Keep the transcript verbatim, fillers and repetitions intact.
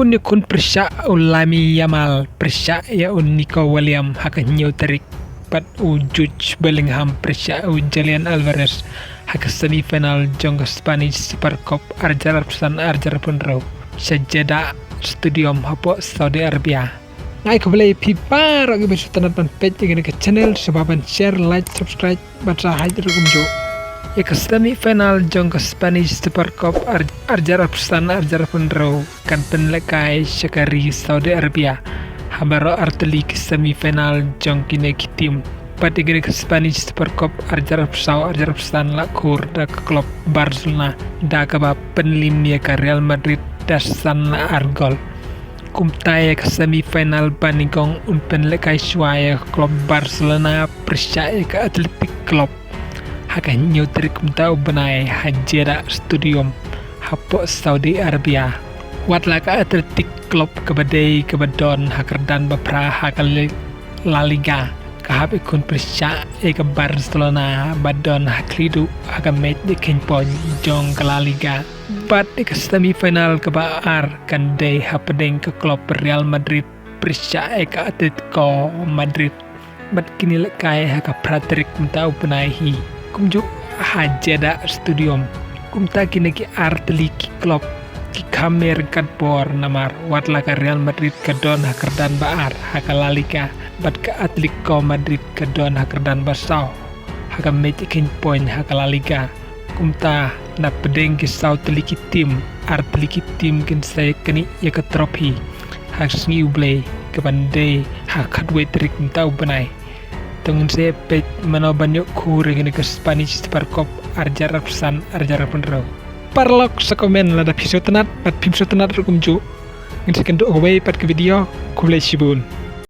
Une u khun pyrshah u Lamine Yamal pyrshah ïa u Nico Williams ha ka hynñiew tarik, bad u Jude Bellingham pyrshah u Julian Alvarez ha ka semi final jong ka Spanish Super Cup arhajar arphew san arhajar arphew hynriew sha Jeddah Stadium hapoh Saudi Arabia. Nga ai khublei ïa phi baroh kiba sngewtynnat ban peit ïa kane ka channel, sngewbha ban share, like, subscribe bad subscribe ruh kumjuh. Ïa ka semi final jong ka Spanish Super Cup ar-, arhajar arphew san arhajar arphew hynriew kan pynlehkai sha ka ri Saudi Arabia ha baroh artylli ki semi final jong kine ki team. Bad ïa kane ka Spanish Super Cup arhajar arphew saw arhajar arphew san la khur da ka club Barcelona da kaba pynliem ïa ka Real Madrid da san la ar gol. Kumta ïa ka semi final ba nyngkong un pynlehkai shuwa ïa ka club Barcelona pyrshah ïa ka Athletic Club ha ka hynñiew tarik mynta u bnai ha Jeddah Stadium hapoh Saudi Arabia. Wat la ka Athletic Club kaba dei kaba don ha kyrdan ba phra ha ka La Liga, ka hap ïakhun pyrshah ïa ka Barcelona ba don ha khlieh duh ha ka match ïakhun point jong ka La Liga. Bad ïa ka semi final kaba ar kan dei hapdeng ka club Real Madrid pyrshah ïa ka Atletico Madrid. Bad kin ïalehkai ha ka phra tarik mynta u bnai hi kumjuh ha Jeddah Stadium. Kumta kine ki artylli ki club ki kham ïaryngkat bor namar wat la ka Real Madrid ka don ha kyrdan ba ar ha ka La Liga bad ka Atletico Madrid ka don ha kyrdan ba saw ha ka match ïakhun point ha ka La Liga. Kumta na pdeng ki saw tylli ki team, ar tylli ki team kin sa ïaknieh ïa ka trophy ha ka sngi U Blei kaban dei ha ka khatwei tarik mynta u bnai. To ngin sa peit mano ban ïoh khur ïa kane ka Spanish Super Cup arhajar arphew san arhajar arphew hynriew. Paralok sa comment lada phi sngewtynnat bad phim sngewtynnat ruh kumjuh. Ngin sa ïakynduh ha kawei pat ka video. Khublei shibun.